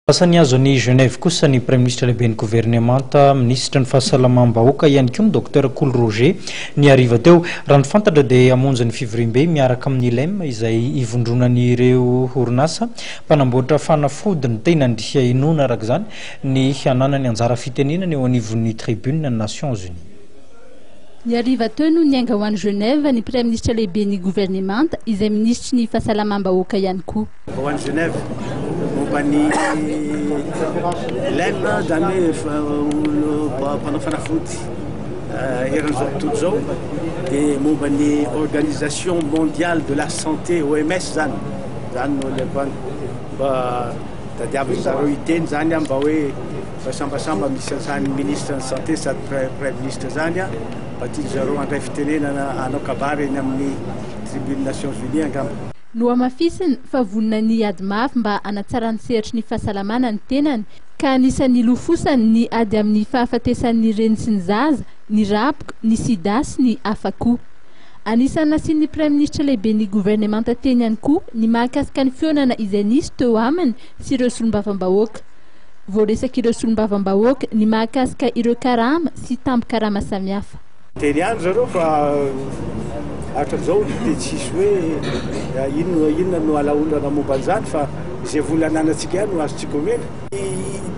Lasa nihazo an'i Genève kosa ny Praiminisitra lehiben'ny governemanta, minisitry ny fahasalamam-bahoaka ihany koa ny Docteur Kolo Roger ny hariva teo. Raha ny fantatra dia hamonjy ny fivoriambe miaraka amin'ny LEM izay ivondronan'ireo orinasa mpanamboatra fanafody ny tenany. Inoana araka izany ny hananany anjara fitenenana eo anivon'ny Tribune Nations Unies. Ny hariva teo no niainga ho any Genève ny Praiminisitra lehiben'ny governemanta izay minisitry ny fahasalamam-bahoaka ihany koa. Ho any Genève momba ny LEM, izany hoe mpanao fanafody eran'izao tontolo izao, dia momba ny Organisation mondiale de la santé, OMS zany, zany no alehako any mba tadiavin-dry zareo hiteny zany mba hoe mba sambasamba misy an'izany ministre ny santé sady prime ministre zany mba tian-dry zareo handray fitenenana hanao kabary eny amin'ny tribune Nations Unies angamba. Nohamafisiny fa vonona ny hiady mafy mba hanatsara ny sehatry ny fahasalamana ny tenany, ka anisan'ny lofosany ny ady amin'ny fahafatesan'ny reny sy ny zaza, ny raboka, ny sida sy ny hafa koa. Anisan'ny nasian'ny Praiminisitra lehiben'ny governemanta teny ihany koa ny mahakasika ny fihaonana izay nisy teo aminy sy ireo solombavambahoaka. Voaresak'ireo solombavambahoaka ny mahakasika ireo karama sy tambin-karama samihafa. Teny ihany zareo fa hatramizao dia tsisy hoe inona inona no alaolana momba an'izany fa izay vola ananantsika ihany no azontsika omena.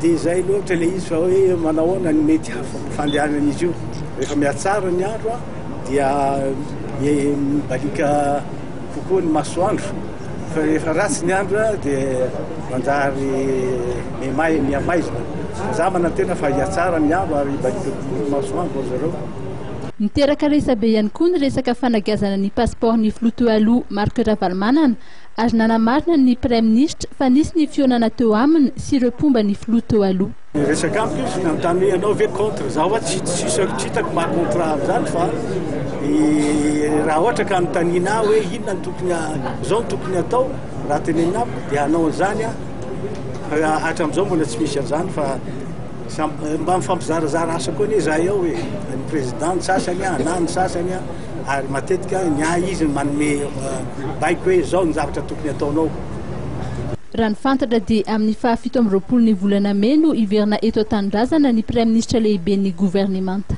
Dia izay loatra ilay izy fa hoe manao ahoana ny mety fandehanan'izy io. Rehefa mihatsara ny andro dia mibaliaka kokoa ny masoandro fa rehefa ratsy ny andro dia manjary mihamay mihamaizina. Za manantena fa hihatsara ny andro ary hibaliaka kokoa ny masoandro ry zareo. Niteraka resabe ihany koa ny resaka fanagiazana ny pasipaoron'ny filoha teo aloha Marc Ravalomanana ary nanamarina ny praiminisitra fa nisy ny fihaonana teo aminy sy ireo mpomba ny filoha teo aloha. Niresaka amiko izy nanontany hoe ianao ve contre? Zaho hoa tsy tsisy tsy hitako maha contre ahy amin'izany fa raha ohatra ka anontaniana ahy hoe inona no tokony izao no tokony hatao raha tenenina amiko dia hanao an'izany aho fa hatramin'izao mbola tsy misy an'izany fa samy mba mifampizarazara asa koa anie izahay ao e, ny président ny sasany na ny sasany ary matetika ny ahy izy no manome baiko hoe izao ny zavatra tokony hataonao. Raha ny fantatra dia amin'ny faha 27 ny volana mey no hiverina eto an-tanindrazana ny praiminisitra lehiben'ny governemanta.